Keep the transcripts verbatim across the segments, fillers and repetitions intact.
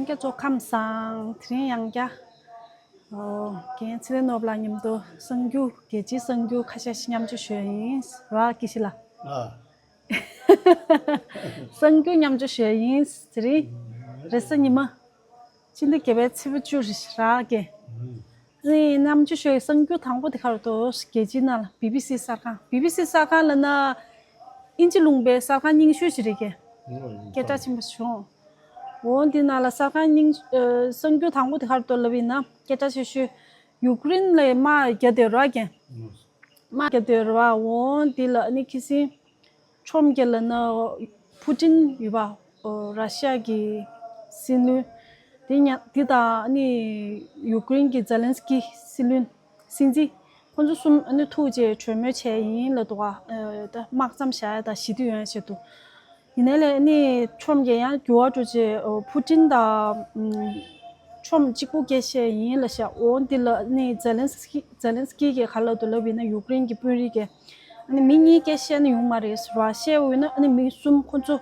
ཡང་བསྐྱར་ཚོགས་ཁམས་བཟང་། དེ་རིང་ཡང་བསྐྱར། ཨོ། རྒན་ཚེ་རིང་ནོར་བུ་ལགས་མཉམ་དུ་གསར་འགྱུར། རྒྱལ་སྤྱིའི་གསར་འགྱུར་ཁ་ཤས་ཤིག་མཉམ་སྤྱོད་ཞུ་ཡ་ཡིན། ར་སྐྱིད་ཤི་ལ། ཨ། གསར་འགྱུར་མཉམ་སྤྱོད་ཞུ་ཡ་ཡིན། དེ་རིང་རེས་གཟའ་ཉི་མ། ཕྱི་ཟླ་བརྒྱད་པའི་ཚེས་པ་བཅུ་རེད། ར་རྒན། ཨ་ནི་མཉམ་སྤྱོད་ཞུ་ཡ་གསར་འགྱུར་དང་པོ་དེ་ག་རེ་འདུག་རྒྱལ་སྤྱིའི་ནང་ལ་བི་བི་སི་གསར་ཁང་། བི་བི་སི་གསར་ཁང་ལབ་ན་དབྱིན་ཇི་ལུང་པའི་གསར་ཁང་རྙིང་ཤོས་ཤིག་རེད། རྒན། སྐད་གྲགས་ཆེན་པོ་བྱུང་། འོ་འདི་ནང་ལ་གསར་ཁང་རྙིང་། ཨ། གསར་འགྱུར་དང་པོ་དེ་ག་རེ་འདུག་ལབ་ཡིན་ན། སྐད་གྲགས་ཆེ་ཤོས། ཡུཀ་རེན་ལ་དམག་རྒྱག་བསྡད་ཡོད་རེད་པ། རྒན། དམག་རྒྱག་བསྡད་ཡོད་རེད་པ། འོ་འདི་ལ་ཨ་ནི་ཁ་སང་ཁྲོམ་གྱི་ལ་ན་ཕུ་ཏིན་ཡོད་པ། ཨོ། ར་ཤི་ཡ་གི་སྲིད་བློན། དེ་ཉ་དེ་དང་ཨ་ནི་ཡུཀ་རེན་གྱི་ཛེ་ལན་སི་ཀི་སྲིད་བློན། སྲིད་འཛིན། ཁོང་ཚོ་གསུམ་ཨ་ནི་ཐུག་རྗེས་གྲོས་མོལ་བྱས་ཡིན་ལབ་འདུག་ག་ཨ། ད་དམག་མཚམས་བཞག་ཡ་དང་ཞི་བདེ་ཡོང་ཡ་ཆེད་དུ། ཡིན་ནའི་ལས་ཨ་ནི་ཁྲོམ་གྱི་ཡང་འགྱུར་བ་འགྲོ་རྗེས། ཨོ། ཕུ་ཏིན་དང་། ཨམ། ཁྲོམ་གཅིག་པུ་སྐད་བཤད་ཡིན་ལབ་ཤག་འོ་འདི་ལ་ཨ་ནི་ཛེ་ལན་སི་ཀི་ཛེ་ལན་སི་ཀི་གིས་ག་ལབ་འདུག་ལབ་ཡིན་ན། ཡུཀ་རེན་གྱི་དཔོན་རིགས་ཀྱིས། ཨ་ནི་མི་གཉིས་སྐད་བཤད་ན་ཡོང་མ་རེད། ར་བཤད་འོས་ན་ཨ་ནི་མི་གསུམ་ཁོ་ཚོ།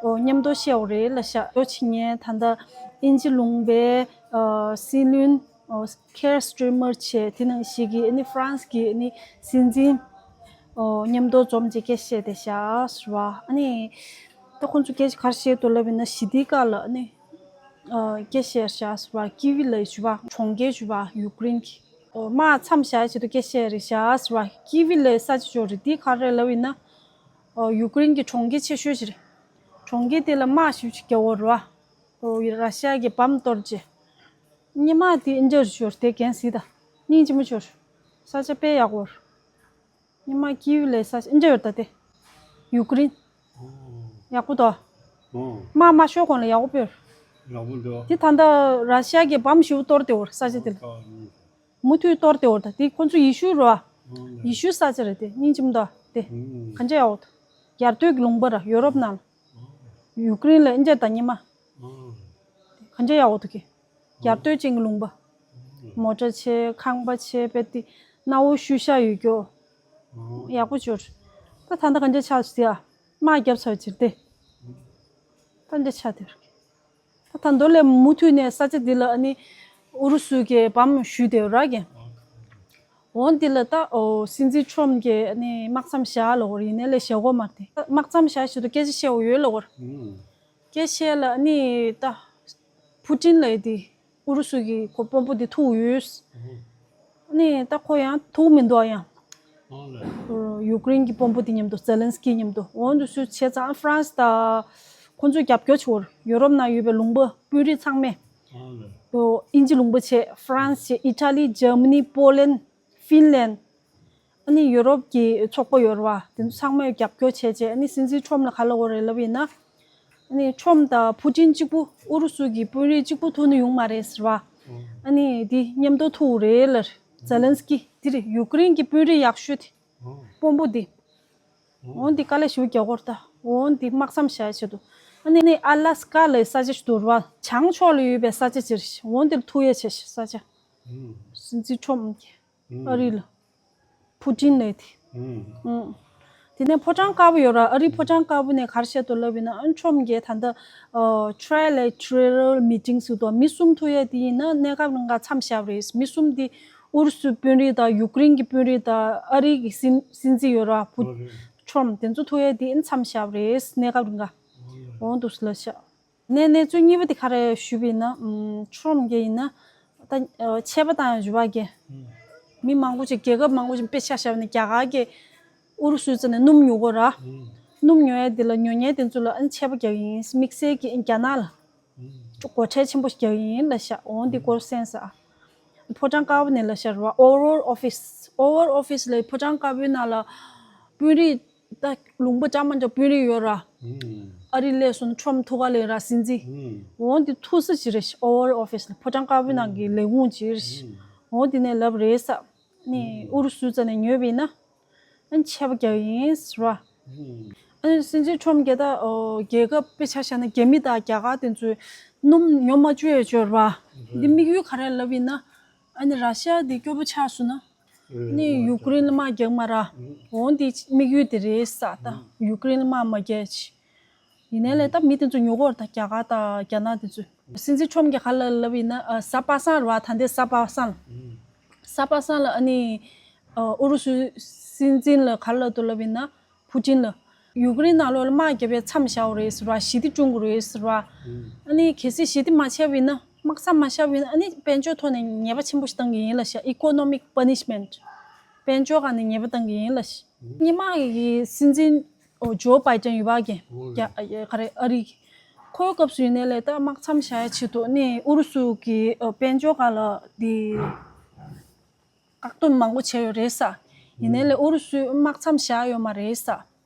ཨོ། མཉམ་དུ་བཤད་འོས་རེད་ལབ་ཤག་འདི་བྱེད་མཁན་ད་ལྟ་དབྱིན་ཇི་ལུང་པའི། ཨ། སྲིད་བློན། ཨོ། ཁེར་སི་ཊར་མར་བྱས། དེ་ནང་བཞིན་གྱི་ཨ་ནི་ཧྥ་རན་སི་གི་ཨ་ནི་སྲིད་འཛིན། ཨོ། མཉམ་དུ་འཛོམས་བྱས་སྐད་བཤད་བསྡད་ཤག་ཟེར་བ། ཨ་ནི་ད་ཁོང་ཚོ་སྐད་ཆ་ག་རེ་བཤད་འདུག་ལབ་ཡིན་ན། ཞི་བདེའི་སྐོར་ལ་ཨ་ནི། ཨ། སྐད་བཤད་ཤག་ཟེར་བ། ཀི་ཝི་ལབ་ཡ་ཅིག་ཡོད་པ། གྲོང་ཁྱེར་ཅིག་ཡོད་པ། ཡུཀ་རེན་གྱི། ཨོ། དམག་མཚམས་བཞག་ཡ་ཆེད་དུ་སྐད་བཤད་རེད་ཤག་ཟེར་བ། ཀི་ཝི་ལབ་ས་ཆ་ཅིག་ཡོད་རེད། དེ་ག་རེ་རེད་ལབ་ཡིན་ན། ཨོ། ཡུཀ་རེན་གྱི་གྲོང་ཁྱེར་ཆེ་ཤོས་ཅིག་རེད། གྲོང་ཁྱེར་དེ་ལ་དམག་ཞེ་པོ་ཅིག་རྒྱག་འོས་རེད་པ། ཨོ། ར་ཤི་ཡ་གིས་བམ་གཏོར་རྗེས། སྔོན་མ་དེ་ཨིན་ཇི་རེད་ཤག་དེ་རྒན་གཟིགས་དང་། སྙིང་རྗེ་མོ་ཤག་ས་ཆ་དཔེ་ཡག་པོ་རེད། སྔོན་མ་ཀི་ཝི་ལབ་ས་ཆ་ཨིན་ཇི་ཡོད་ད་དེ། ཡུཀ་རེན། ཨོ། ཡག་པོ་འདུག་ཨོ། དམག་མ་ཤོར་གོང་ལ་ཡག་པོ་དཔེ་ཡག་པོ་འདུག་དེ་ད་ལྟ་ར་ཤི་ཡ་གིས་བམ་ཞེ་པོ་གཏོར་བསྡད་ཡོད་རེད་ས་ཆ་དེ་ལ། ཨོ། མུ་མཐུད་གཏོར་བསྡད་ཡོད་རེད་ད། དེ་ཁོ་ཚོ་ཡེ་ཤུ་རེད་པ། ཨོ། ཡེ་ཤུའི་ས་ཆ་རེད་དེ། སྙིང་རྗེ་མོ་འདུག་དེ། ཨོ། གང་ཅི་ཡག་པོ་འདུག་རྒྱ་སྟོད་ཀྱི་ལུང་པ་ར། ཡོ་རོབ་ནང་ལ། ཨོ། ཡུཀ་རེན་ལ་ཨིན་ཇི་དང་སྔོན་མ། ཨོ། གང་ཅི་ཡག་པོ་འདུག་གི། རྒྱ་སྟོད་ཅན་གྱི་ལུང་པ། མོ་ཊ་བྱས། ཁང་པ་བྱས། དཔེ་དེ་གནའ་བོའི་ཤུལ་བཞག་ཡོད་རྒྱུ། ཨོ། ཡག་པོ་ཅིག་ཡོད་རེད། ད་ད་ལྟ་གང་ཅི་ཆགས་སོང་ཟེར་ཡ། དམག་བརྒྱབ་ཚར་ཕྱིར་ཏེ། ད་འདི་ཆགས་བསྡད་ཡོད་རེད། ད་ད་མདོ་ལས་མུ་མཐུད་ནས་ས་ཆ་འདི་ལ་ཨ་ནི་ཨུ་རུ་སུ་གིས་བམ་གཞུས་བསྡད་ཡོད་རེད་རྒན། འོ་འདི་ལ་ད། ཨོ། སྲིད་འཛིན་ཁྲོམ་གྱིས་ཨ་ནི་དམག་མཚམས་བཞག་ལབ་ཡོད་རེད། ཡིན་ནའི་ལས་བཞག་གི་ཡོད་མ་རེད། དམག་མཚམས་བཞག་ཆེད་དུ་སྐད་ཆ་བཤད་ཡོད་ལབ་ཡོད་རེད། སྐད་ཆ་ལ་ཨ་ནི་ད་ཕུ་ཏིན་ལབ་ཡ་དེ། ཨུ་རུ་སུ་གི་ཁོ་དཔོན་པོ་དེ་ཐུག་ཡོད། ཨ་ནི་ད་ཁོ་ཡང་ཐུག་མི་འདུག་ཨ། ཡང་ཡུཀ་རེན་གྱི་དཔོན་པོ་དེ་མཉམ་དུ། ཛེ་ལན་སི་ཀི་མཉམ་དུ། འོ་འདུག་སེ་བྱས་ཙང་ཧྥ་རན་སི་དང་ཁོ་ཚོས་རྒྱབ་སྐྱོར་བྱེད་ཡོད་རེད། ཡོ་རོབ་ནང་ཡོད་པའི་ལུང་པ་དཔོན་རིགས་ཚང་མས། ཨོ། དབྱིན་ཇི་ལུང་པ་བྱས། ཧྥ་རན་སི་བྱས། ཨི་ཊ་ལི། འཇར་མ་ནི། པོ་ལན། ཧྥིན་ལན། ཨ་ནི་ཡོ་རོབ་ཀྱི་ཚོགས་པ་ཡོད་རེད་པ། དེ་ཚོ་ཚང་མས་རྒྱབ་སྐྱོར་བྱས་བྱས། ཨ་ནི་སྲིད་འཛིན་ཁྲོམ་ལ་ག་ལབ་ཡོད་རེད་ལབ་ཡིན་ན། ཨ་ནི་ཁྲོམ་དང་ཕུ་ཏིན་གཅིག་པུ། ཨུ་རུ་སུ་གི་དཔོན་རིགས་གཅིག་པུ་ཐུག་ན་ཡོང་མ་རེད་ཟེར་བ། ཨ་ནི་དེ་མཉམ་དུ་ཐུག་རེད་ལབ། ཛེ་ལན་སི་ཀི་དེ་རེད། ཡུཀ་རེན་གྱི་དཔོན་རིགས་ཡག་ཤོས་དེ། དཔོན་པོ་དེ། འོ་འདི་དཀའ་ལས་ཞེ་པོ་རྒྱག་གི་ཡོད་རེད་ད། འོ་འདི་དམག་མཚམས་བཞག་ཆེད་དུ། ཨ་ནི་ནི་ཨ་ལ་སི་ཀ་ལབ་ས་ཆ་ཞིག་འདུག་རེད་པ། བྱང་ཕྱོགས་ལ་ཡོད་པའི་ས་ཆ་ཅིག་རེད། འོ་འདིར་ཐུག་ཡས་བྱས་ཤག་ས་ཆ། སྲིད་འཛིན་ཁྲོམ་གྱིས། ཨ་རི་ལ། ཕུ་ཏིན་ལབ་དེ། ཨང་། དེ་ནས་ཕོ་བྲང་དཀར་པོ་ཡོད་ར། ཨ་རིའི་ཕོ་བྲང་དཀར་པོ་ནས་ག་རེ་བཤད་འདུག་ལབ་ཡིན་ན། ཨ། ཁྲོམ་གྱིས་ད་ལྟ། ཨ། ཊི་རི་ལེ་ཊི་རལ་མི་ཊིང་ཟེར་འདུག་མི་གསུམ་ཐུག་ཡས་དེ་ཡིན་ན་གནས་སྐབས་རིང་ག་མཚམས་བཞག་པ་རེད། མི་གསུམ་དེ་ཨུ་རུ་སུའི་དཔོན་རིགས་དང་། ཡུཀ་རེན་གྱི་དཔོན་རིགས་དང་། ཨ་རི་གི་སྲིད་སྲིད་འཛིན་ཡོད་ར། ཕུ། ཨོ་རེད། ཁྲོམ་དེ་ཚོ་ཐུག་ཡས་དེ་མཚམས་བཞག་པ་རེད། གནས་སྐབས་རིང་ག། ཨོ་ཡ། འོ་འདུག་ལབ་ཤག་ནས་གནས་ཚུལ་གཉིས་པ་དེ་ག་རེ་ཞུས་པ་ཡིན་ན། ཨམ། ཁྲོམ་གྱིས་ཡིན་ན་ད། ཨ། ཆད་པ་བཏང་ཡོད་རེད་པ་གི། ཨང་། མི་མང་པོ་ཅིག་རྒྱལ་ཁབ་མང་པོ་ཅིག་དཔེ་ཆ་བཞག་ན་རྒྱ་གར་གྱིས་ཨུ་རུ་སུའི་རྩ་ནས་སྣུམ་ཉོ་གི་ཡོད་ར། ཨང་། སྣུམ་ཉོ་ཡས་དེ་ལ་ཉོ་མཁན་དེ་ཚོ་ལ་ཨ་ནི་ཆད་པ་རྒྱག་གི་ཡིན། དམིགས་བསལ་གྱི་རྒྱ་ནག་ལ། ཨང་། སྒོ་ཁྲལ་ཆེན་པོ་ཞིག་རྒྱག་གི་ཡིན་ལབ་ཤག་འོ་འདི་སྐོར་གསན་ས། ཕོ་བྲང་དཀར་པོ་ནས་ལབ་ཤག་རེད་པ། ཨོ་ཝལ་ཨོ་ཕི་སི། ཨོ་ཝལ་ཨོ་ཕི་སི་ལབ་ཕོ་བྲང་དཀར་པོའི་ནང་ལ་དཔོན་རིགས། ད་ལུང་པ་འདྲ་མི་འདྲ་དཔོན་རིགས་ཡོད་ར། ཨང་། ཨ་རི་སླེབས་སོང་ན་ཁྲོམ་ཐུག་ག་སླེབས་ར། སྲིད་འཛིན། ཨང་། འོ་འདི་ཐུག་ས་ཅིག་རེད། ཨོ་ཝལ་ཨོ་ཕི་སི་ལ། ཕོ་བྲང་དཀར་པོའི་ནང་གི་ལས་ཁུངས་ཅིག་རེད། ཨང་། འོ་འདི་ནས་ལབ་རེད་ས། ནི་ཨུ་རུ་སུའི་རྩ་ནས་ཉོས་པ་ཡིན་ན་ཨ་ནི་ཆད་པ་རྒྱག་གི་ཡིན་ཟེར་བ། ཨ་ནི་སྲིད་འཛིན་ཁྲོམ་གྱིས་ད། ཨོ། རྒྱལ་ཁབ་དཔེ་ཆ་བཞག་ན་རྒྱ་མི་དང་རྒྱ་གར་དེ་ཚོས་སྣུམ་ཉོ་མ་བཅུག་ཡས་བཅུག་ཡོད་རེད་པ། འདི་དམིགས་ཡུལ་ག་རེ་ལབ་ཡིན་ན། ཨ་ནི་ར་ཤི་ཡ་འདི་སྐྱོ་པོ་ཆགས་སོང་ན། ཨ་ནི་ཡུཀ་རེན་ལ་དམག་རྒྱག་མ་ར། འོ་འདི་དམིགས་ཡུལ་དེ་རེད་ས། ད་ཡུཀ་རེན་ལ་དམག་མ་རྒྱག་ཅིག་ཡིན་ནའི་ལས་ད་མི་དེ་ཚོ་ཉོ་གི་ཡོད་རེད་ད། རྒྱ་གར་དང་རྒྱ་ནག་དེ་ཚོས། སྲིད་འཛིན་ཁྲོམ་གྱིས་ག་ལབ་ལབ་ཡིན་ན། ཨ། གཟའ་པ་སངས་རེད་བ། ད་ལྟའི་གཟའ་པ་སངས་ལ། གཟའ་པ་སངས་ལ་ཨ་ནི། ཨ། ཨུ་རུ་སུའི་སྲིད་འཛིན་ལ་ག་ལབ་འདུག་ལབ་ཡིན་ན། ཕུ་ཊིན་ལ། ཡུཀ་རེན་ནང་ལོགས་ལ་དམག་བརྒྱབ་པའི་མཚམས་བཞག་དགོས་རེད་ཟེར་བ། ཞི་བདེ་བསྐྲུན་དགོས་རེད་ཟེར་བ། ཨ་ནི་གལ་སྲིད་ཞི་བདེ་མ་བྱས་པ་ཡིན་ན། དམག་མཚམས་མ་བཞག་པ་ཡིན་ན། ཨ་ནི་དཔལ་འབྱོར་ཐོག་ནས་ཉེས་པ་ཆེན་པོ་ཞིག་བཏང་གི་ཡིན་ལབ་ཤག Economic punishment། དཔལ་འབྱོར་སྒང་ནས་ཉེས་པ་བཏང་གི་ཡིན་ལབ་ཤག་སྔོན་མ་གི་སྲིད་འཛིན། ཨོ། ཇོ་བྷའི་ཏན་ཡོད་པ་གི། རྒྱ། ཨ། ག་རེ། ཨ་རི་གི། ཁོའི་སྐབས་སུ་ཡིན་ནའི་ལས་ད་དམག་མཚམས་བཞག་ཡ་ཆེད་དུ་ནི་ཨུ་རུ་སུ་གི། ཨ། དཔལ་འབྱོར་སྒང་ལ་དེ་བཀག་སྡོམ་མང་པོ་བྱས་ཡོད་རེད་ས། ཡིན་ནའི་ལས་ཨུ་རུ་སུས་དམག་མཚམས་བཞག་ཡོད་མ་རེད་ས།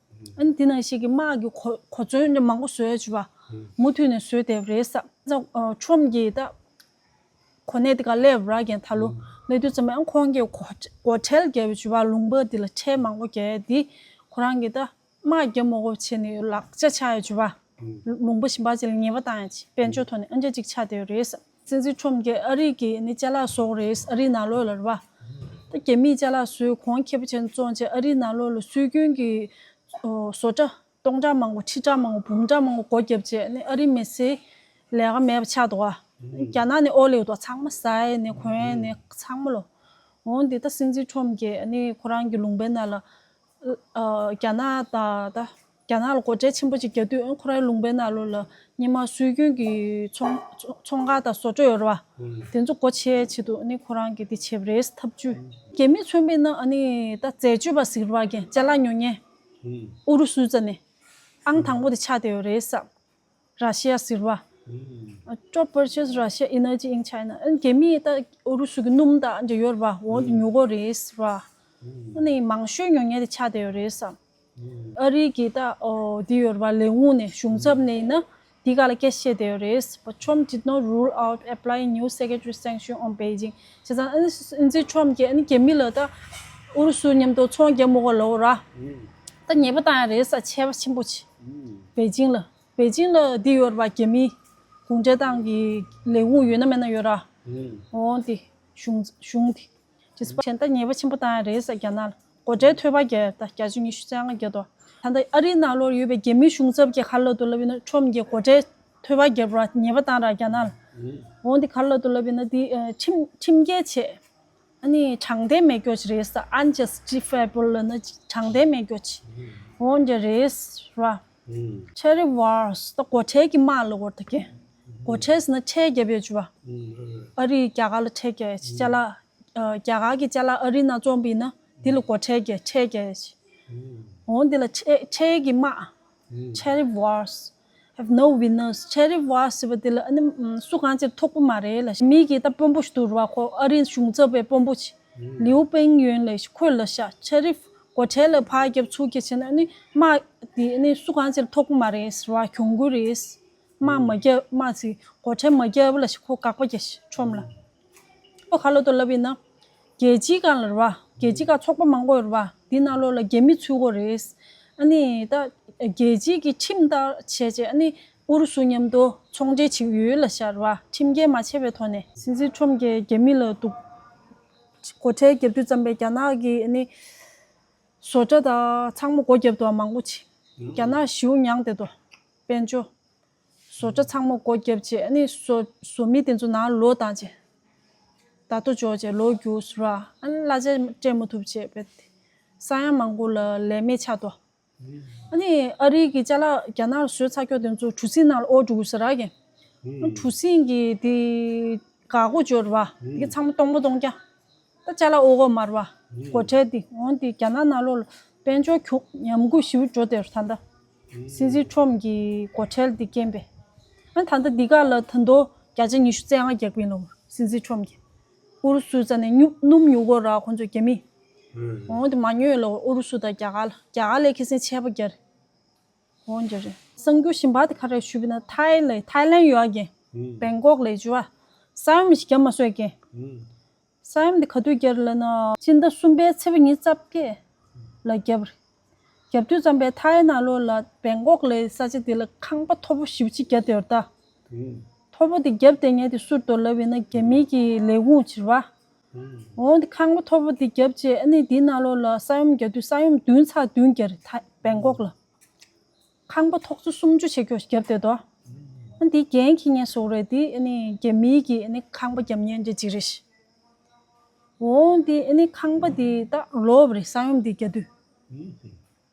ཨ་ནི་དེ་ནང་བཞིན་གྱི་དམག་གི་གོ་གོ་མཚོན་མང་པོ་བཟོས་ཡོད་བ། མུ་མཐུད་ནས་བཟོས་བསྡད་པ་རེད་ས། ཨ། ཁྲོམ་གྱིས་ད་གོ་གནས་དེ་ག་སླེབས་ར་གན་ད་ལོ། སླེབས་དུས་ཙམ་པ་ཁོང་གིས་སྒོ་སྒོ་ཁྲལ་བརྒྱབ་ཡོད་བ། ལུང་པ་དེ་ལ་ཁྲལ་མང་པོ་བརྒྱབ་ཡ་དེ་ཁོ་རང་གིས་ད་དམག་རྒྱག་མ་དགོས་པ་བྱས་ནས་ལག་ཆ་ཆགས་ཡོད་བ། ལུང་པ་གཞན་པ་ཅིག་ལ་ཉེས་པ་བཏང་ཡ་ཅིག་དཔལ་འབྱོར་ཐོག་ནས་ཨ་འདྲ་ཅིག་ཆགས་བསྡད་ཡོད་རེད་ས། སྲིད་འཛིན་ཁྲོམ་གྱིས་ཨ་རི་གི་ནི་ཅ་ལག་བཟོ་དགོས་རེད། ཨ་རི་ནང་ལོགས་ལ་རེད་བ། ད་རྒྱ་མིས་ཅ་ལག་བཟོས། གོང་ཁེ་པོ་བྱས་ནས་བཙོང་བྱས། ཨ་རི་ནང་ལོགས་ལ་སྲོལ་རྒྱུན་གྱི། ཨོ། བཟོ་གྲྭ་སྟོང་ཕྲག་མང་པོ། ཁྲི་ཕྲག་མང་པོ། འབུམ་ཕྲག་མང་པོ་སྒོ་བརྒྱབ་བྱས་ནས་ཨ་རི་མི་སེར་ལས་ཀ་མེད་པ་ཆགས་འདུག་ག་རྒྱ་ནག་ནས་ཨོ་ལེ་འདུག་ཚང་མ་ཟ་ཡ་ནས་གོན་ཡ་ནས་ཚང་མ་ལོ། འོ་འདི་ད་སྲིད་འཛིན་ཁྲོམ་གྱིས་ནི་ཁོ་རང་གི་ལུང་པའི་ནང་ལ། ཨ། རྒྱ་ནག་དང་ད་རྒྱ་ནག་ལ་སྒོ་ཁྲལ་ཆེན་པོ་ཅིག་རྒྱག་དུས། ཨ། ཁོ་རང་ལུང་པའི་ནང་ལོགས་ལ་སྔོན་མ་སྲོལ་རྒྱུན་གྱི་ཚོང་ཚོང་ཁང་དང་བཟོ་གྲྭ་ཡོད་རེད་བ། དེ་ཚོ་སྒོ་ཕྱེ་ཆེད་དུ་ནི་ཁོ་རང་གིས་དེ་བྱས་པ་རེད། ཐབས་ཇུས། རྒྱ་མི་མཚོན་པ་ཡིན་ན་ཨ་ནི་ད་འཛད་སྤྱོད་པ་ཟེར་བ་གན་ཅ་ལག་ཉོ་མཁན། ཨུ་རུ་སུ་ཙ་ནས་ཨང་དང་པོ་དེ་ཆགས་བསྡད་ཡོད་རེད་ས། ར་ཤི་ཡ་ཟེར་བ། To purchase Russia energy in China. ཨ། རྒྱ་མིས་ད་ཨུ་རུ་སུ་གི་སྣུམ་དང་འདྲ་ཡོད་རེད་བ། འོ་དེ་ཉོ་དགོས་རེད་ཟེར་བ། ཨ་ནི་མང་ཤོས་ཉོ་མཁན་དེ་ཆགས་བསྡད་ཡོད་རེད་ས། ཨ་རི་གི་ད། ཨོ། དེ་ཡོད་རེད་བ། ལས་ཁུངས་ནས་གཞུང་ཚབ་ནས་ཡིན་ན་དེ་ག་ལ་སྐད་ཆ་བཤད་བསྡད་ཡོད་རེད། But Trump did not rule out applying new secondary sanction on Beijing. བྱས་ཙང་ཨ་ནི་སྲིད་འཛིན་ཁྲོམ་གྱིས་ཨ་ནི་རྒྱ་མི་ལ་ད་ཨུ་རུ་སུ་མཉམ་དུ་ཚོང་རྒྱག་མི་དགོས་ལབ་ར། ད་ཉེས་པ་བཏང་ཡ་རེད་ས། ཆད་པ་ཆེན་པོ་ཆེ། པེ་ཅིང་ལ། པེ་ཅིང་ལ་འདི་ཡོད་རེད་པ། རྒྱ་མིའི་གུང་ཁྲན་ཏང་གི་ལས་ཁུངས་ཡོད་ན་མེད་ན་ཡོད་ར། ཨོ་འདི་གཞུང་གཞུང་འདི། ཇི་སི་པ་གཞན་ད་ཉེས་པ་ཆེན་པོ་བཏང་ཡ་རེད་ས། རྒྱ་ནག་ལ་སྒོ་ཁྲལ་ཐོལ་པ་བརྒྱབ། ད་བརྒྱ་ཆ་ཉི་ཤུ་རྩ་ལྔ་བརྒྱབ་འདུག་ད་ལྟ་ཨ་རིའི་ནང་ལོགས་ཡོད་པའི་རྒྱ་མིའི་གཞུང་ཚབ་ཀྱིས་ག་རེ་ལབ་འདུག་ལབ་ཡིན་ན། ཁྲོམ་གྱིས་སྒོ་ཁྲལ་ཐོལ་པ་བརྒྱབ་ར། ཉེས་པ་བཏང་ར་རྒྱ་ནག་ལ། ཨོ་འདི་ག་རེ་ལབ་འདུག་ལབ་ཡིན་ན། འདི་ཁྲིམས་ཁྲིམས་འགལ་བྱས། ཨ་ནི་དྲང་བདེན་མེད་སྐྱོ་ཅིག་རེད་ས། Unjustifiable ལབ་ན་དྲང་བདེན་མེད་སྐྱོ་ཅིག་འོ་འདྲ་རེད་ར། Tariff wars ད་སྒོ་ཁྲལ་གྱི་དམག་ལབ་དགོས་རེད་ད། ཀན་སྒོ་ཁྲལ་ཟེར་ན་ཁྲལ་རྒྱབ་ཡོད་ཅུ་བ། ཨ་རིས་རྒྱ་གར་ལ་ཁྲལ་རྒྱག་ཡ་ཅིག་ཅ་ལག་ཨ། རྒྱ་གར་གྱི་ཅ་ལག་ཨ་རིའི་ནང་བཙོང་པ་ཡིན་ན་དེ་ལ་སྒོ་ཁྲལ་རྒྱག་ཁྲལ་རྒྱག་ཡ་ཅིག་འོ་འདི་ལ་ཁྲལ་ཁྲལ་གྱི་དམག Tariff wars have no winners. Tariff wars ཟེར་བ་དེ་ལ་ཨ་ནི་སུ་གང་ཅིར་ཐོགས་པ་མ་རེད་ལ། མི་གིས་ད་དཔོན་པོ་ཞིག་འདུག་ར་བ། ཁོ་ཨ་རིའི་གཞུང་ཚབ་པའི་དཔོན་པོ་ཅིག་ལིའུ་པིང་ཡོན་ལབ་ཤག་ཁོས་ལབ་ཤག Tariff སྒོ་ཁྲལ་ལ་ཕར་རྒྱབ་ཚུར་རྒྱབ་བྱས་ན་ཨ་ནི་དམག་དེ་ཨ་ནི་སུ་གང་ཅིར་ཐོགས་པ་མ་རེད་ཟེར་བ། གྱོང་གུན་རེད། དམག་མ་རྒྱབ། དམག་ཅིག་སྒོ་ཁྲལ་མ་རྒྱབ་ལབ་ཤག་ཁོ་དགག་པ་རྒྱག་ཤག་ཁྲོམ་ལ། ཨོ་ག་ལ་དོ་ལབ་ཡིན་ན། རྒྱལ་སྤྱིའི་སྒང་ལ་རེད་བ། རྒྱལ་སྤྱིའི་སྒང་ཚོགས་པ་མང་པོ་ཡོད་རེད་བ། འདི་ནང་ལོགས་ལ་རྒྱ་མི་ཚུད་དགོས་རེད། ཨ་ནི་ད་རྒྱལ་སྤྱིའི་གི་ཁྲིམས་ལྟར་བྱས་བྱས་ཨ་ནི་ཨུ་རུ་སུ་མཉམ་དུ་ཚོང་འབྲེལ་བྱེད་ཀྱི་ཡོད་ལབ་ཤག་རེད་བ། ཁྲིམས་འགལ་མ་བྱས་པའི་ཐོག་ནས། སྲིད་འཛིན་ཁྲོམ་གྱིས་རྒྱ་མི་ལ་འདུག་སྒོ་ཁྲལ་བརྒྱབ་དུས་ཙམ་པས་རྒྱ་ནག་གི་ཨ་ནི་བཟོ་གྲྭ་དང་ཚང་མ་སྒོ་བརྒྱབ་འདུག་མང་པོ་ཅིག་རྒྱ་ནག་ཞེ་པོ་མྱངས་བསྡད་འདུག་དཔལ་འབྱོར། བཟོ་གྲྭ་ཚང་མ་སྒོ་བརྒྱབ་བྱས་ཨ་ནི་བཟོ་བཟོ་མི་དེ་ཚོ་ནང་ལོག་བཏང་བྱས། ད་ལྟོ་འབྱོར་བྱས་ལོག་རྒྱུགས་ཟེར་བ། ཨ་ནི་གླ་ཆ་སྤྲད་མ་ཐུབ་བྱས་བས། ས་ཡ་མང་པོ་ལ་ལས་མེད་ཆགས་འདུག་ཨ་ནི་ཨ་རིའི་གི་ཅ་ལག་རྒྱ་ནག་ལ་བཟོས་ཚར་ཀྱོག་དེ་ཚོ་གྲུ་གཟིངས་ནང་ལ་དབོར་འགྲོ་གི་ཟེར་ར་གན། ཨ་གྲུ་གཟིངས་གི་དེ་འགག་སྒོ་འབྱོར་བ། དེ་གི་ཚང་མ་སྟོང་པ་སྟོང་རྐྱང་། ད་ཅ་ལག་དབོར་གོ་མ་རེད་བ། སྒོ་ཁྲལ་དེ་འོང་དེ་རྒྱ་ནག་ནང་ལོགས་ལ་དཔལ་འབྱོར་ཁྱུག་ཉམས་རྒུད་ཞེ་པོ་འགྲོ་བསྡད་རེད་ད་ལྟ། སྲིད་འཛིན་ཁྲོམ་གྱི་སྒོ་ཁྲལ་དེ་རྐྱེན་པས། ཨ་ད་ལྟ་འདི་ག་ལ་ད་དུང་བརྒྱ་ཆ་ཉི་ཤུ་རྩ་ལྔ་རྒྱག་གི་ཡིན་ལབ། སྲིད་འཛིན་ཁྲོམ་གྱིས། ཨུ་རུ་སུ་རྩ་ནས་སྣུམ་སྣུམ་ཉོ་དགོས་ར་ཁོང་ཚོས་རྒྱ་མི། འོང་དེ་མ་ཉོས་ལབ། ཨུ་རུ་སུ་དང་རྒྱ་གར་ལ། རྒྱ་གར་ལས་ཁེ་སང་ཆད་པ་རྒྱག་རེད། འོ་འདྲ་རེད། གསར་འགྱུར་གཞན་པ་དེ་ག་རེ་ཞུས་པ་ཡིན་ན། ཐའི་ལ་ཐའི་ལན་ཡོད་ཨ་གན། བེང་ཀོག་ལ་ཅུ་བ། ས་ཡོམ་ཞིག་བརྒྱབ་མ་སོང་ཨ་གན། ས་ཡོམ་དེ་ག་དུས་བརྒྱབ་ལབ་ན། སྤྱི་ཟླ་གསུམ་པའི་ཚེས་པ་ཉི་ཤུ་རྩ་བརྒྱད་ལ་བརྒྱབ་རེད། བརྒྱབ་དུས་ཙམ་པའི་ཐའི་ནང་ལོགས་ལ་བེང་ཀོག་ལ་ས་ཆ་དེ་ལ་ཁང་པ་མཐོ་པོ་ཞེ་པོ་ཅིག་བརྒྱབ་བསྡད་ཡོད་རེད་ད། མཐོ་པོ་དེ་བརྒྱབ་བསྡད་མཁན་དེ་སུ་རེད་འདུག་ལབ་ཡིན་ན་རྒྱ་མི་གི་ལས་ཁུངས་ཅིག་རེད་བ། འོ་དེ་ཁང་པ་མཐོ་པོ་དེ་བརྒྱབ་བྱས་ཨ་ནི་དེའི་ནང་ལོགས་ལ་ས་ཡོམ་བརྒྱབ་དུས་ས་ཡོམ་བདུན་ཚེག་བདུན་བརྒྱབ་རེད་ད་བེང་ཀོག་ལ། ཁང་པ་ཐོག་ཆུ་སུམ་ཅུ་བྱེད་རྒྱུ་བརྒྱབ་བསྡད་དོ། ཨ་འདི་འགན་འཁྱེར་མཁན་སུ་རེད། འདི་ཨ་ནི་རྒྱ་མིའི་གི་ཨ་ནི་ཁང་པ་བརྒྱབ་མཁན་འདྲ་ཅིག་རེད། འོ་འདི་ཨ་ནི་ཁང་པ་འདི་ད་ལོབ་རེད། ས་ཡོམ་འདི་རྒྱག་དུས།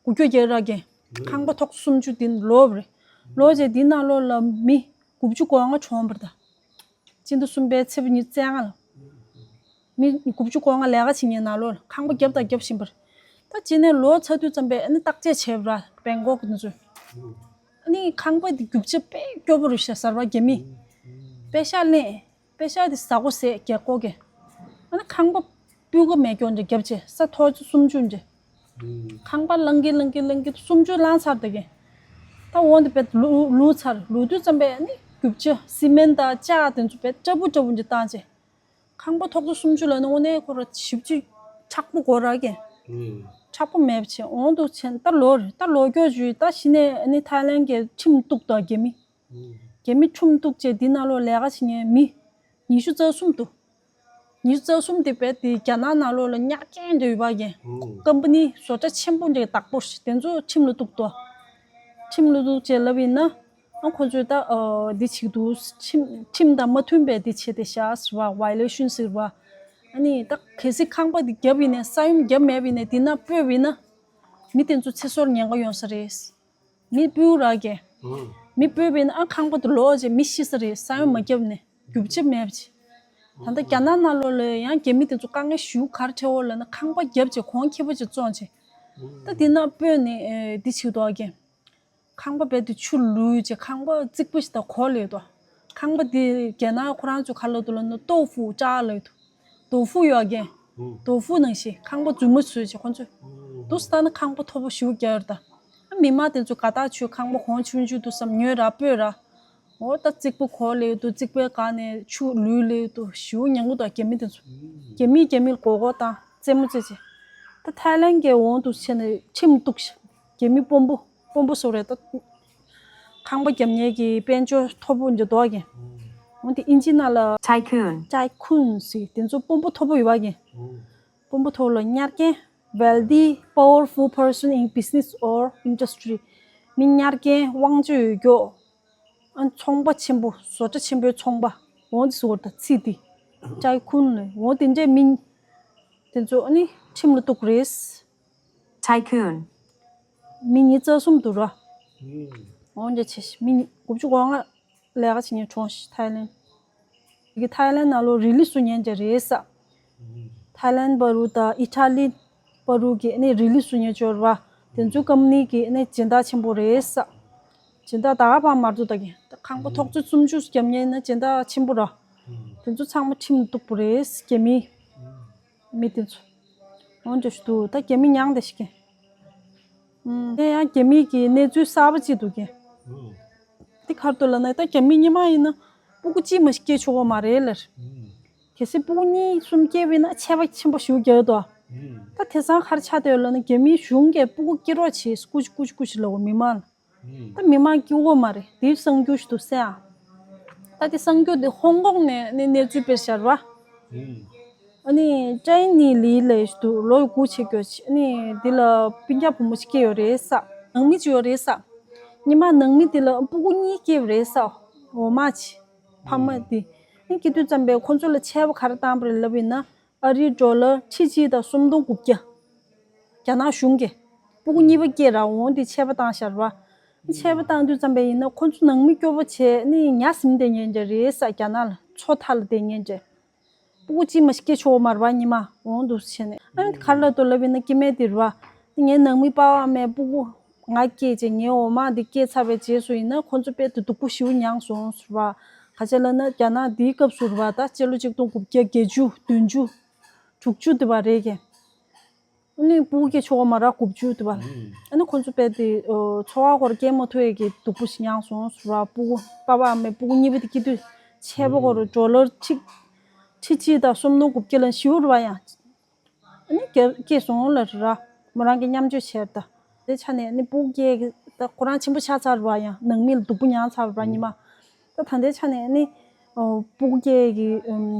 དགུ་བཅུ་གྱ་ར་གན། ཁང་པ་ཐོག་སུམ་ཅུ་འདི་ལོབ་རེད། ལོ་རྗེས་འདི་ནང་ལོགས་ལ་མི་དགུ་བཅུ་གོ་ལྔ་གྲོངས་པ་རེད་ད། སྤྱི་ཟླ་གསུམ་པའི་ཚེས་པ་ཉི་ཤུ་རྩ་ལྔ་ལ། མི་དགུ་བཅུ་གོ་ལྔ་ལས་ཀ་བྱེད་མཁན་ནང་ལོགས་ལ་ཁང་པ་བརྒྱབ་དང་བརྒྱབ་བཞིན་པ་རེད། ད་སྤྱི་ནས་ལོ་ཚར་དུས་ཙམ་པས་ཨ་ནི་བརྟག་དཔྱད་བྱས་པ་ར་བེང་ཀོག་གི་འདི་ཚོས། ཨ་ནི་ཁང་པ་འདི་རྒྱུ་ཆ་དཔེ་སྐྱོ་པོ་རེད་ཤག་གསར་པ་རྒྱ་མི། པེ་ཤག་ལེན། པེ་ཤག་དེ་ཟ་སྒོ་ཟས་རྒྱག་སྒོ་གི། ཨ་ནི་ཁང་པ་སྤུས་ཀ་མེད་སྐྱོན་འདྲ་བརྒྱབ་བྱས་ས་ཐོག་ཆུ་སུམ་ཅུ་འདྲ། ཁང་པ་བླང་གི་བླང་གི་བླང་གི་སུམ་ཅུ་བླངས་ཚར་དེ་གི། ད་འོང་དེ་བེད་ལུ་ལུ་ཚར་ལུ་དུས་ཙམ་པས་ཨ་ནི་རྒྱུ་ཆ་སི་མེན་དང་ལྕགས་དེ་ཚོ་བེད་སྐྲ་བུ་སྐྲ་བུ་འདྲ་བཏང་བྱས། ཁང་པ་ཐོག་ཆུ་སུམ་ཅུ་ལ་ནི་དངོས་གནས་ཁོ་ར་ཞིབ་ཅིག་མཁྲེགས་པོ་དགོས་ར་གི། མཁྲེགས་པོ་མེད་པ་བྱས་འོང་དུ་ཆེན་ད་ལོ་རེད། ད་ལོ་སྐྱོ་ཞུས་ད་གཞི་ནས་ཨ་ནི་ཐའི་ལན་གྱི་ཁྲིམས་གཏུག་དང་རྒྱ་མི། རྒྱ་མི་ཁྲིམས་གཏུག་བྱས་འདི་ནང་ལོགས་ལས་ཀ་བྱེད་མཁན་མི་ཉི་ཤུ་རྩ་གསུམ་འདུག་ཉི་ཤུ་རྩ་གསུམ་དེ་བས་དེ་རྒྱ་ནག་ནང་ལོགས་ལ་གཉའ་རྐྱེན་འདྲ་ཡོད་པ་གན། ཀམ་པ་ནི་བཟོ་གྲྭ་ཆེན་པོ་འདྲ་བདག་པོ་ཞིག་དེ་ཚོ་ཁྲིམས་ལ་གཏུག་ཏོ། ཁྲིམས་ལ་གཏུག་བྱས་ལབ་ཡིན་ན། ཨ་ཁོ་ཚོས་ད་འདི་བྱེད་འདུག་ཁྲིམས་ཁྲིམས་དང་མ་མཐུན་པའི་འདི་བྱེད་དེ་ཤག་ཟེར་བ་violation་ཟེར་བ། ཨ་ནི་ད་གལ་སྲིད་ཁང་པ་འདི་བརྒྱབ་ཡིན་ནས་ས་ཡོམ་བརྒྱབ་མེད་པ་ཡིན་ནས་འདི་ན་སྤོས་པ་ཡིན་ན། མི་དེ་ཚོ་ཚེ་སྲོག་ཉེན་ཁ་ཡོང་ས་རེད། མི་སྤུ་ར་གས། མི་སྤོས་པས་ན་ཨ་ཁང་པ་དུ་ལོག་རྗེས་མི་ཤི་ས་རེད། ས་ཡོམ་མ་བརྒྱབ་ནས་རྒྱུ་ཆ་མེད་པ་ཅིག་ད་ལྟ་རྒྱ་ནག་ནང་ལོགས་ལ་ཡང་རྒྱ་མི་དེ་ཚོ་དཀའ་ངལ་ཞུ་གར་ཁྲལ་འོག་ལ་ན་ཁང་པ་བརྒྱབ་བྱས་གོང་ཁེ་པོ་ཅིག་བཙོང་བྱས། ད་དེ་ན་སྤོས་ནས་འདི་བྱེད་དོ་གས། ཁང་པ་བེད་དུ་ཆུ་ལུས་བྱས་ཁང་པ་རྩིག་པ་ཞིག་དང་གོ་ལེ་དོ། ཁང་པ་དེ་རྒྱ་ནག་ཁོ་རང་ཚོ་ག་ལ་དུ་ལ་ན་ཏོ་ཧྥུ་ཅག་ལ་དུ། ཏོ་ཧྥུ་ཡོད་གས། ཏོ་ཧྥུ་ནང་བཞིན་ཁང་པ་རྫུན་མ་བཟོས་བྱས་ཁོ་ཚོས། དུ་ས་ན་ཁང་པ་མཐོ་པོ་ཞུ་རྒྱ་ཡོད་ད། མི་མང་དེ་ཚོ་ག་ད་ཆུ་ཁང་པ་གོང་ཆུང་ཆུང་དུ་བསམ་ཉོས་ར་སྤོས་ར། འོ་ད་རྩིག་པ་གོ་ལེ་དུ་རྩིག་པའི་སྒང་ནས་ཆུ་ལུས་ལེ་དུ་ཞུ་ཉང་གུ་དང་རྒྱ་མི་དེ་ཚོ། རྒྱ་མི་རྒྱ་མི་གོ་གོ་དང་རྩེད་མོ་རྩེ་བྱས། ད་ཐའི་ལན་གྱི་འོང་དུ་བྱས་ནས་ཁྲིམས་གཏུགས་ཤིག་རྒྱ་མི་དཔོན་པོ་དཔོན་པོ་སོགས་རེད་ད། ཁང་པ་བརྒྱབ་མཁན་གྱི་དཔལ་འབྱོར་མཐོ་པོ་འདི་འདོགས་ཀྱི། འོན་ཏེ་ཨིན་ཇི་ནང་ལ་Tycoon. Tycoon་ཟེར་དེ་ཚོ་དཔོན་པོ་མཐོ་པོ་ཡོད་པ་ཀྱི། དཔོན་པོ་མཐོ་ལ་གཉར་མཁན། Wealthy, powerful person in business or industry. མི་གཉར་མཁན་དབང་ཆ་ཡོད་མཁན། ཨ་ཚོང་པ་ཆེན་པོ་བཟོ་གྲྭ་ཆེན་པོའི་ཚོང་པ། འོ་འདི་ཟེར་བ་ད་ཚིག་འདི། Tycoon་ལ་འོ་དེ་འདྲའི་མི། དེ་ཚོ་ཨ་ནི་ཁྲིམས་ལ་གཏུགས་རེད། Tycoon. མི་ཉིས་རྩ་གསུམ་འདུག་ར། འོ་འདྲ་ཆེ་ཤི་མི་ཉི་དགུ་བཅུ་གོ་ལྔ་ལས་ཀ་བྱེད་མཁན་གྲོངས་ཤི་ཐའི་ལན། དེ་གི་ཐའི་ལན་ནང་ལོ་རི་ལི་སུ་ཉན་ཅེ་རེད་ས། ཐའི་ལན་པ་རུ་དང་ཨི་ཊ་ལི་པ་རུ་གི་ཨ་ནི་རི་ལི་སུ་ཉན་ཅོར་བ། དེ་ཚོའི་ཀམ་ནི་གི་ཨ་ནི་སྦྱིན་བདག་ཆེན་པོ་རེད་ས། སྦྱིན་བདག་ད་ག་པ་མར་དུ་ད་གི་ད་ཁང་པ་ཐོག་ཚོད་སུམ་ཅུ་བརྒྱབ་ཉན་ན་སྦྱིན་བདག་ཆེན་པོ་ར། དེ་ཚོ་ཚང་མ་ཁྲིམས་གཏུགས་པོ་རེད་རྒྱ་མི། མི་དེ་ཚོ། འོན་ཏེ་ཞུ་དུ་ད་རྒྱ་མི་མྱངས་དེ་ཞིག་གི། ཨུམ། དེ་ཡང་རྒྱ་མི་གི་གནས་ཚུལ་གསར་པ་ཅིག་འདུག་གི། དེ་ཁར་དུ་ལ་ན་ད་རྒྱ་མི་ཉི་མ་ཡིན་ན་སྤུ་གུ་གཅིག་མ་ཞིག་སྐྱེ་ཆོག་གོ་མ་རེད་ལར། གལ་སྲིད་སྤུ་གུ་གཉིས་གསུམ་སྐྱེ་བས་ན་ཆད་པ་ཆེན་པོ་ཞིག་རྒྱག་ཡོད་དོ། ད་དེ་སང་ཁར་ཆགས་དེ་ལ་ན་རྒྱ་མི་གཞུང་གིས་སྤུ་གུ་སྐྱེ་རོགས་བྱེད་སྐུ་ཅི་སྐུ་ཅི་སྐུ་ཅི་ལ་གོ་མི་མང་ལ། ད་མི་མང་སྐྱིད་པོ་མ་རེད། དེའི་གསར་འགྱུར་ཞིག་ཏུ་གསན་ཨ། ད་དེ་གསར་འགྱུར་དེ་ཧོང་ཀོང་ནས་ནི་གནས་ཚུལ་སྤེལ་ཤར་བ། ཨ་ནི་ཅའི་ནི་ལི་ལས་ཞིག་ཏུ་ལོ་དགུ་ཆེ་སྐྱོ་ཆེ་ཨ་ནི་དེ་ལ་སྤུན་ཀྱག་བུ་མོ་ཞིག་སྐྱེས་ཡོད་རེད་ས། ནང་མི་ཅིག་ཡོད་རེད་ས། ཉི་མ་ནང་མི་དེ་ལ་སྤུ་གུ་གཉིས་སྐྱེས་ཡོད་རེད་ས། འོ་མ་ཆེ། ཕ་མ་དེ། ཨ་ནི་སྐྱེ་དུས་ཙམ་པས་ཁོ་ཚོ་ལ་ཆད་པ་ག་རེ་བཏང་པ་རེད་ལབ་ཡིན་ན། ཨ་རིའི་ཌོ་ལར་ཁྲི་གཅིག་དང་སུམ་སྟོང་དགུ་བརྒྱ། རྒྱ་ནག་གཞུང་གིས། སྤུ་གུ་གཉིས་པ་སྐྱེས་ར་འོང་དེ་ཆད་པ་བཏང་ཤར་བ། ཆད་པ་བཏང་དུས་ཙམ་པས་ཡིན་ན་ཁོ་ཚོ་ནང་མི་སྐྱོ་པོ་བྱས་ནི་ཉ་ཟིན་བསྡད་ཉན་འདྲ་རེད་ས་རྒྱ་ནག་ལ་མཚོ་མཐའ་ལ་བསྡད་ཉན་འདྲ། སྤུ་གུ་གཅིག་མ་ཞིག་སྐྱེ་ཆོག་མར་བ་ཉི་མ་འོང་འདུག་བྱས་ནས་ཨ་ནི་གར་ལ་དོ་ལབ་ཡིན་ན་སྐྱེ་དམན་དེ་རུ་བ། ངའི་ནང་མི་པ་ཕ་མས་སྤུ་གུ་ང་སྐྱེས་རྗེས་ངའི་འོ་མ་འདི་སྐྱེས་ཚར་བའི་རྗེས་སུ་ཡིན་ན་ཁོ་ཚོ་དཔེ་དུ་སྡུག་པོ་ཞེ་པོ་མྱངས་སོང་ཟེར་བ། ག་ཅི་ལབ་ན་རྒྱ་ནག་འདིའི་སྐབས་སུ་རུ་བ་ད་སྤྱི་ལོ་ཆིག་སྟོང་དགུ་བརྒྱ་བརྒྱད་ཅུ་བདུན་ཅུ། དྲུག་ཅུ་དེ་བ་རེད་གི། ཨ་ནི་སྤུ་གུ་སྐྱེ་ཆོག་མ་ར་དགུ་བཅུ་དེ་བ། ཨ་ནི་ཁོ་ཚོ་དཔེ་དེ་འཚོ་བ་སྐོར་སྐྱེལ་མ་ཐུབ་ཡས་ཀྱི་སྡུག་པོ་ཞིག་མྱངས་སོང་ཟེར་བ། སྤུ་གུ་པ་ཕ་མས་སྤུ་གུ་གཉིས་པ་དེ་སྐྱེ་དུས་ཆད་པ་སྐོར་ཌོ་ལར་ཁྲི་ཁྲི་གཅིག་དང་སུམ་སྟོང་དགུ་བརྒྱ་ལ་ཞེ་པོ་རུ་བ་ཡང་། ཨ་ནི་སྐྱེ་སྐྱེས་སོང་ལ་ར་མོ་རང་གི་མཉམ་སྤྱོད་བྱས་ད། དེ་ཆ་ནས་ཨ་ནི་སྤུ་གུ་སྐྱེ་ད་ཁོ་རང་ཆེན་པོ་ཆགས་ཚར་བ་ཡང་ནང་མི་ལ་སྡུག་པོ་མྱངས་ཚར་བ་ཉི་མ། ད་ད་ལྟའི་ཆ་ནས་ཨ་ནི་སྤུ་གུ་སྐྱེ་གི་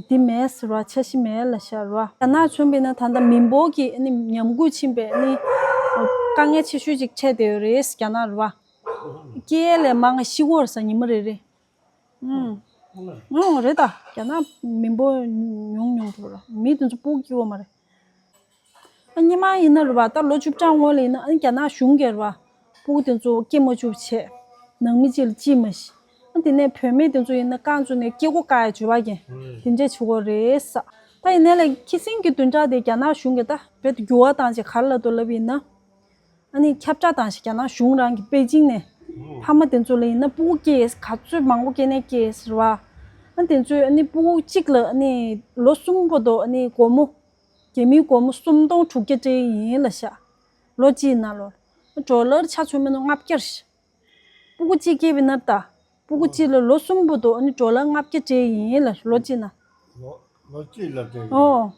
འདི་མེད་ཟེར་བ་འཆར་གཞི་མེད་ལ་ཤར་བ། རྒྱ་ནག་མཚོན་པས་ན་ད་ལྟ་མི་འབོར་གྱི་ཨ་ནི་ཉམས་རྒུད་ཕྱིན་པས་ཨ་ནི་དཀའ་ངལ་ཆེ་ཤོས་ཅིག་འཕྲད་བསྡད་ཡོད་རེད་རྒྱ་ནག་རུ་བ། སྐྱེས་ལས་མང་ཤི་གོ་ར་ས་ཉི་མ་རེ་རེ། ཨང་། ཨང་། རེད་ད། རྒྱ་ནག་མི་འབོར་ཉུང་ཉུང་འགྲོ་ར། མི་དེ་ཚོ་སྤུ་གུ་སྐྱེ་གོ་མ་རེད། ཨ་སྔོན་མ་ཡིན་ན་རེད་པ། ད་ལོ་བཅུ་ཕྲག་སྔོན་ལ་ཡིན་ན། ཨ་རྒྱ་ནག་གཞུང་གིས་རེད་པ། སྤུ་གུ་དེ་ཚོ་སྐྱེ་མ་བཅུག་བྱས། ནང་མི་གཅིག་ལ་གཅིག་མ་ཤི། ཨ་དེ་ནས་བུད་མེད་དེ་ཚོ་ཡིན་ན་རྐང་བཙུགས་ནས་སྐྱེ་སྒོ་བཀག་ཡ་བྱས་པ་ཀྱང་། དེ་འདྲས་བྱེད་ཀྱི་ཡོད་རེད་ས། ད་ཡིན་ནའི་ལས་ཁྱི་སེང་གི་བདུན་ཕྲག་དེ་རྒྱ་ནག་གཞུང་གིས་ད་རྦད་དེ་འགྱུར་བ་བཏང་བྱས། ག་རེ་ལབ་འདུག་ལབ་ཡིན་ན། ཨ་ནི་ཁྱབ་བསྒྲགས་བཏང་ཞིག་རྒྱ་ནག་གཞུང་རང་གི་པེ་ཅིང་ནས། ཕ་མ་དེ་ཚོ་ལ་ཡིན་ན་སྤུ་གུ་སྐྱེས། ག་ཚོད་མང་པོ་སྐྱེས་ནའི་སྐྱེས་ཟེར་བ། ཨ་དེ་ཚོས་ཨ་ནི་སྤུ་གུ་གཅིག་ལ་ཨ་ནི་ལོ་གསུམ་བར་དུ་ཨ་ནི་སྒོར་མོ། རྒྱ་མིའི་སྒོར་མོ་སུམ་སྟོང་དྲུག་བརྒྱ་སྤྲད་ཡིན་ལབ་ཤག་ལོ་གཅིག་ནང་ལོ། ཌོ་ལར་ཆ་མཚོན་པ་ན་ལྔ་བརྒྱ་ཞིག་སྤུ་གུ་གཅིག་སྐྱེས་པ་ཡིན་ན་ད། སྤུ་གུ་གཅིག་ལ་ལོ་གསུམ་བར་དུ་ཨ་ནི་ཌོ་ལར་ལྔ་བརྒྱ་སྤྲད་ཡིན་ལབ། ལོ་གཅིག་ནང་། ལོ་ལོ་གཅིག་ལ་སྤྲད་ཡིན། ཨོ།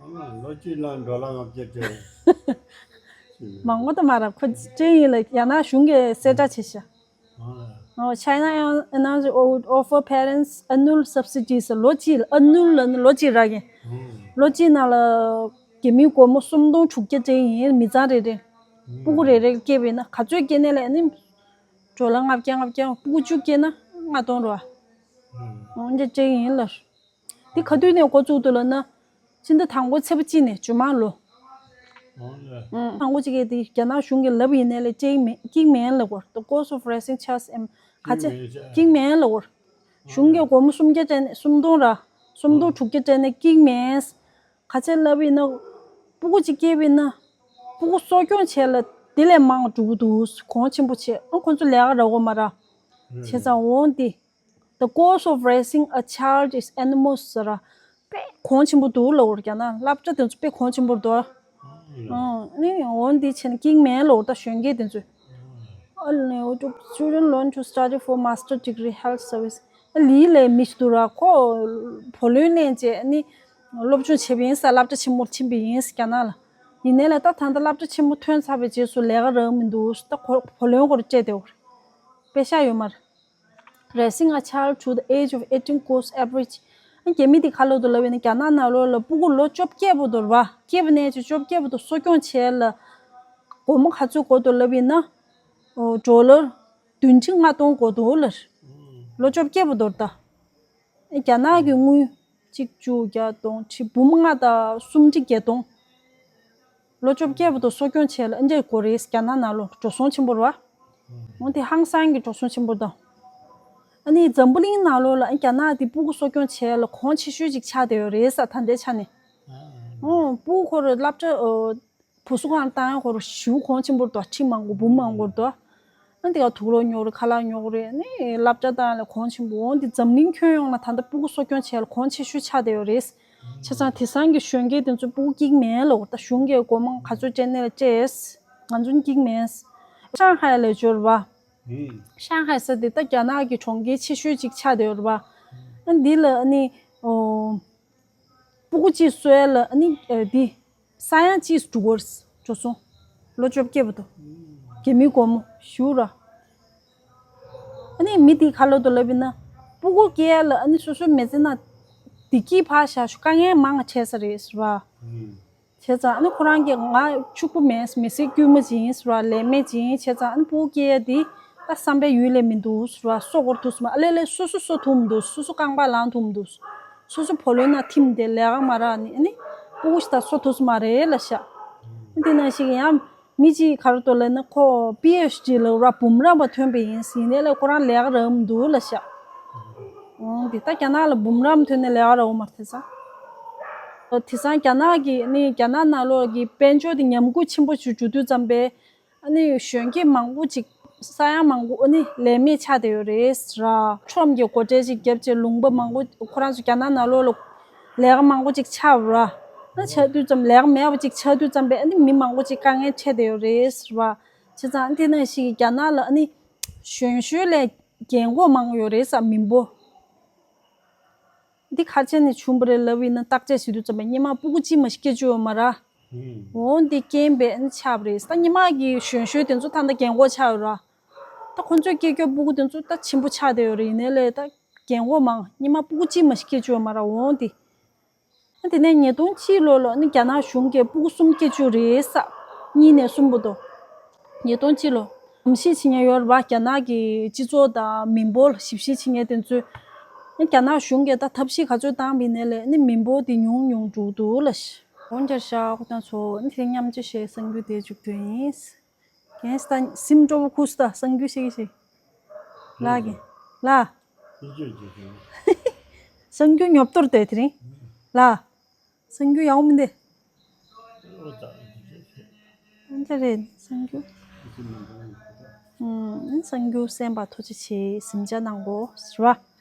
ཨ་མ་ལོ་གཅིག་ལ་ཌོ་ལར་ལྔ་བརྒྱ་སྤྲད་ཡིན། མང་པོ་ད་མ་རེད། ཁོ་སྤྲད་ཡིན་ལབ། རྒྱ་ནག་གཞུང་གིས་གསལ་བསྒྲགས་བྱས་ཤག་ཨ་ཨོ། China announced it would offer parents annual subsidies. ལོ་གཅིག་ལ། ཨ་ནུལ་ལ་ནི་ལོ་གཅིག་རག་གི། ཨོ། ལོ་གཅིག་ནང་ལ་རྒྱ་མིའི་སྒོར་མོ་སུམ་སྟོང་དྲུག་བརྒྱ་སྤྲད་ཡིན། མི་ཚང་རེ་རེ། ཨོ། སྤུ་གུ་རེ་རེ་སྐྱེས་པ་ཡིན་ན། ག་ཚོད་སྐྱེས་ནའི་ལས་ཨ་ནི་ཌོ་ལར་ལྔ་བརྒྱ་ལྔ་བརྒྱ། སྤུ་གུ་བཅུ་སྐྱེས་ན་ལྔ་སྟོང་རེད་པ། ཨོ། འོ་འདི་སྤྲད་ཡིན་ལབ། འདི་ག་དུས་ནས་འགོ་བཙུགས་འདུག་ལབ་ན། ཕྱི་ཟླ་དང་པོ་ཚེས་པ་གཅིག་ནས། ཇོ་མང་ལོ། ཨང་། དང་པོ་གཅིག་གིས་དེ་རྒྱ་ནག་གཞུང་གིས་ལབ་ཡིན་ནའི་ལས་སྤྲད་མེད། སྐྱིད་མེད་ལབ་ཀྱི་ཡོད་རེད། The cost of raising children. ག་ཚད། སྐྱིད་མེད་ལབ་ཀྱི་ཡོད་རེད། གཞུང་གིས་སྒོར་མོ་སུམ་བརྒྱ་སྤྲད་ནས། སུམ་སྟོང་ར། སུམ་སྟོང་དྲུག་བརྒྱ་སྤྲད་ནས་སྐྱིད་མེད། ག་ཚད་ལབ་ཡིན་ན། སྤུ་གུ་གཅིག་སྐྱེས་པ་ཡིན་ན། སྤུ་གུ་གསོ་སྐྱོང་བྱས་ལ་དེ་ལས་མང་འགྲོ་གི་འདུག་གོང་ཆེན་པོ་བྱས། ཨ་ཁོང་ཚོ་ལས་ཀ་རག་གི་ཡོད་མ་རེད། བྱས་ཙང་འོ་འདི། The cost of raising a child is enormous ཟེར་ར། དཔེ་གོང་ཆེན་པོ་འདུག་ལབ་ཀྱི་ཡོད་རེད། རྒྱ་ནག་སློབ་གྲྭ་དེ་ཚོ་དཔེ་གོང་ཆེན་པོ་འདུག་ཨང་། ཨ་ནི་འོ་འདི་བྱས་ན་སྐྱིད་མེད་ལབ་ཀྱི་ཡོད་རེད། ད་གཞོན་སྐྱེས་དེ་ཚོས། ཨ་ནི་འོ་འདི། Student loan to study for master degree health service. ཨ་ལི་ལས་མི་ཞིག་འདུག་ར། ཁོ་བུ་ལོན་ལེན་བྱས་ཨ་ནི་སློབ་སྦྱོང་བྱས་པ་ཡིན་ས། སློབ་གྲྭ་ཆེན་མོར་ཕྱིན་པ་ཡིན་ས་རྒྱ་ནག་ལ། ཡིན་ནའི་ལས་ད་ད་ལྟ་སློབ་གྲྭ་ཆེན་མོ་ཐོན་ཚར་བའི་རྗེས་སུ་ལས་ཀ་རག་མི་འདུག་ད་ཁོ་བུ་ལོན་སྐོར་སྤྲད་བསྡད་ཡོད་རེད། པེ་ཤག་ཡོད་མ་རེད། Raising a child to the age of eighteen costs average. ཨ་རྒྱ་མི་དེ་ག་ལབ་འདུག་ལབ་ཡིན་ན། རྒྱ་ནག་ནང་ལོགས་ལ་སྤུ་གུ་ལོ་བཅོ་བརྒྱད་བར་དུ་རེད་པ། སྐྱེས་པ་ནས་བཅུ་བཅོ་བརྒྱད་བར་དུ་གསོ་སྐྱོང་བྱས་ལ། སྒོར་མོ་ག་ཚོད་དགོས་འདུག་ལབ་ཡིན་ན། ཨོ། ཌོ་ལར་བདུན་ཁྲི་ལྔ་སྟོང་དགོས་འདུག་ལབ། ལོ་བཅོ་བརྒྱད་བར་དུ་རེད་ད། ཨ་རྒྱ་ནག་གི་དངུལ། གཅིག་བཅུ་བརྒྱ་སྟོང་ཁྲི་འབུམ་ལྔ་དང་སུམ་ཁྲི་བརྒྱད་སྟོང་། ལོ་བཅོ་བརྒྱད་བར་དུ་གསོ་སྐྱོང་བྱས་ལ་ཨ་འདྲས་དགོས་རེད། རྒྱ་ནག་ནང་ལོགས་འགྲོ་སོང་ཆེན་པོ་རེད་པ། འོ་དེ་ཧང་སང་གི་འགྲོ་སོང་ཆེན་པོ་དང་། ཨ་ནི་འཛམ་བུ་གླིང་ནང་ལོགས་ལ་ཨ་རྒྱ་ནག་དེ་སྤུ་གུ་གསོ་སྐྱོང་བྱས་ལ་གོང་ཆེ་ཤོས་ཅིག་ཆགས་བསྡད་ཡོད་རེད་ས། ད་ལྟའི་ཆ་ནས། འོ་སྤུ་གུ་ཁོ་རང་སློབ་གྲྭ། ཨོ། བུ་གསོ་ཁང་བཏང་ཡ་ཁོ་རང་ཞེ་པོ་གོང་ཆེན་པོ་རེད་དོ། ཁྲི་མང་པོ་འབུམ་མང་པོ་རེད་དོ། ཨ་དེ་ག་དུག་ལོག་ཉོ་རེད། ཁ་ལག་ཉོ་དགོས་རེད། ཨ་ནི་སློབ་གྲྭ་བཏང་ཡ་ལ་གོང་ཆེན་པོ། འོ་འདི་འཛམ་གླིང་ཁྱོན་ཡོངས་ལ་ད་ལྟ་སྤུ་གུ་གསོ་སྐྱོང་བྱས་ལ་གོང་ཆེ་ཤོས་ཆགས་བསྡད་ཡོད་རེད། བྱས་ཙང་དེང་སང་གི་གཞོན་སྐྱེས་དེ་ཚོ་སྤུ་གུ་སྐྱེ་གི་མེད་ལབ་ཀྱི་ཡོད་རེད། ད་གཞུང་གིས་སྒོར་མོ་ག་ཚོད་སྤྲད་ནའི་ལ་སྤྲད། ང་ཚོ་སྐྱེ་གི་མེད། ཧྲང་ཧའེ་ལབ་ཀྱི་ཡོད་རེད་པ། ཧྲང་ཧའེ་ཟེར་དེ་ད་རྒྱ་ནག་གི་གྲོང་ཁྱེར་ཆེ་ཤོས་ཅིག་ཆགས་བསྡད་ཡོད་རེད་པ། ཨ་འདི་ལ་ཨ་ནི། ཨོ། སྤུ་གུ་གཅིག་གསོ་ཡ་ལ་ཨ་ནི། ཨ་འདི། ས་ཡ་གཅིག་འགྲོ་གི་རེད། འགྲོ་སོང་། ལོ་བཅོ་བརྒྱད་བར་དུ། རྒྱ་མིའི་སྒོར་མོ་ཞེ་པོ་རེད། ཨ་ནི་མི་དེས་ག་ལབ་འདུག་ལབ་ཡིན་ན། སྤུ་གུ་སྐྱེ་ཡ་ལ་ཨ་ནི་སོ་སོའི་མི་ཚེ་ནང་བདེ་སྐྱིད་ཕར་བཞག་ཞོག་དཀའ་ངལ་མང་བ་འཕྲད་ས་རེད་ཟེར་བ། བྱས་ཙང་ཨ་ནི་ཁོ་རང་གིས་ང་ཕྱུག་པོ་མིན། མི་སེར་དཀྱུས་མ་ཅིག་ཡིན་ཟེར་བ། ལས་མེད་ཅིག་ཡིན། བྱས་ཙང་ཨ་ནི་སྤུ་གུ་སྐྱེ་ཡ་དེ་ད་བསམ་པའི་ཡུལ་ལས་མི་འདུག་ཟེར་བ། གསོ་དགོས་ཐུག་སོང་མ། ཨ་ལེ་ལེ་སོ་སོ་གསོ་ཐུབ་མི་འདུག་སོ་སོ་རྐང་པ་ལངས་ཐུབ་མི་འདུག་སོ་སོ་བུ་ལོན་ནང་ཐིམ་བསྡད། ལས་ཀ་མ་རག་ནི་ཨ་ནི་སྤུ་གུ་ཞིག་ད་གསོ་ཐུབ་སོང་མ་རེད་ལབ་ཤག་དེ་ནང་བཞིན་ཡང་མི་གཅིག་ག་རེ་འདུག་ལབ་ན། ཁོ་པི་ཨེཆ་ཌི་ལབ་ར། འབུམ་རམས་པ་ཐོན་པ་ཡིན། ཡིན་ནའི་ལས་ཁོ་རང་ལས་ཀ་རག་མི་འདུག་ལབ་ཤག་འོ་འདི་ད་རྒྱ་ནག་ལ་འབུམ་རམས་ཐོན་ནས་ལས་ཀ་རག་གི་མ་རེད་དེང་སང་། དེང་སང་རྒྱ་ནག་གི་ནི་རྒྱ་ནག་ནང་ལོགས་ཀྱི་དཔལ་འབྱོར་དེ་ཉམས་རྒུད་ཆེན་པོ་ཞིག་འགྲོ་དུས་ཙམ་པས། ཨ་ནི་གཞོན་སྐྱེས་མང་པོ་ཅིག་ས་ཡ་མང་པོ་ཨ་ནི་ལས་མེད་ཆགས་བསྡད་ཡོད་རེད་ཟེར་ར། ཁྲོམ་གྱི་སྒོ་ཁྲལ་ཅིག་བརྒྱབ་བྱས། ལུང་པ་མང་པོ་ཁོ་རང་ཚོ་རྒྱ་ནག་ནང་ལོགས་ལ་ལས་ཀ་མང་པོ་ཅིག་ཆགས་ར། ཨ་ཆགས་དུས་ཙམ། ལས་ཀ་མེད་པ་ཅིག་ཆགས་དུས་ཙམ་པས་ཨ་ནི་མི་མང་པོ་ཅིག་དཀའ་ངལ་འཕྲད་བསྡད་ཡོད་རེད་ཟེར་བ། བྱས་ཙང་ཨ་དེ་ནང་བཞིན་རྒྱ་ནག་ལ་ཨ་ནི་གཞོན་གཞོན་ལས་རྒན་གོག་མང་ཡོད་རེད་ས། མི་འབོར། འདི་ག་རེ་བྱས་ནས་བྱུང་བ་རེད་ལབ་ཡིན་ན། བརྟག་དཔྱད་བྱེད་དུས་ཙམ་པ་སྔོན་མ་སྤུ་གུ་གཅིག་མ་གཏོགས་སྐྱེ་བཅུག་ཡོད་མ་རེད། འོ་འདི་རྐྱེན་པས་ཨ་ནི་ཆགས་པ་རེད། ད་སྔོན་མ་གི་གཞོན་གཞོན་དེ་ཚོ་ད་ལྟ་རྒན་གོག་ཆགས་ཡོད་རེད། ད་ཁོ་ཚོས་སྐྱེ་རྒྱུ་སྤུ་གུ་དེ་ཚོ་ད་ཆེན་པོ་ཆགས་བསྡད་ཡོད་རེད། ཡིན་ནའི་ལས་ད་རྒན་གོག་མང་། སྔོན་མ་སྤུ་གུ་གཅིག་མ་གཏོགས་སྐྱེ་བཅུག་ཡོད་མ་རེད། འོ་འདི། ཨ་དེ་ནས་ཉིས་སྟོང་གཅིག་ལོ་ལ་ཨ་ནི་རྒྱ་ནག་གཞུང་གིས་སྤུ་གུ་གསུམ་སྐྱེ་བཅུག་རེད་ས། གཉིས་ནས་གསུམ་བར་དུ། ཉིས་སྟོང་གཅིག་ལོ། ཞིབ་བཤེར་བྱེད་མཁན་ཡོད་རེད་པ། རྒྱ་ནག་གི་སྤྱི་ཚོགས་དང་མི་འབོར་ཞིབ་བཤེར་བྱེད་མཁན་དེ་ཚོས། རྒྱ་ནག་གཞུང་གིས་ད་ཐབས་ཤེས་ག་ཚོད་བཏང་བའི་ནས་ལས་ནི་མི་འབོར་དེ་ཉུང་ཉུང་འགྲོ་འདུག་ལ། འོན་ཀྱང་ཤ་ཁོ་ཐང་ཚོ་ནི་དེ་མཉམ་ཅི་བྱས་གསར་འགྱུར་དེ་མཇུག་སྡུད་ཡིན། རྒན་ད་སེམས་སྤྲོ་པོ་ཁུག་སོང་། ད་གསར་འགྱུར་ཤེས་ཀྱི་ཤེས། ལ་རྒན། ལ། གསར་འགྱུར་ཉོབ་ཏོར་དེ་དེ་རིང་། ལ། གསར་འགྱུར་ཡག་པོ་མི་འདུག་ཨ་ཅག་རེད་གསར་འགྱུར། ཨུམ། གསར་འགྱུར་གསན་པ་ཐུགས་རྗེ་ཆེ། གཟིམ་འཇག་གནང་དགོས་ཟེར་བ།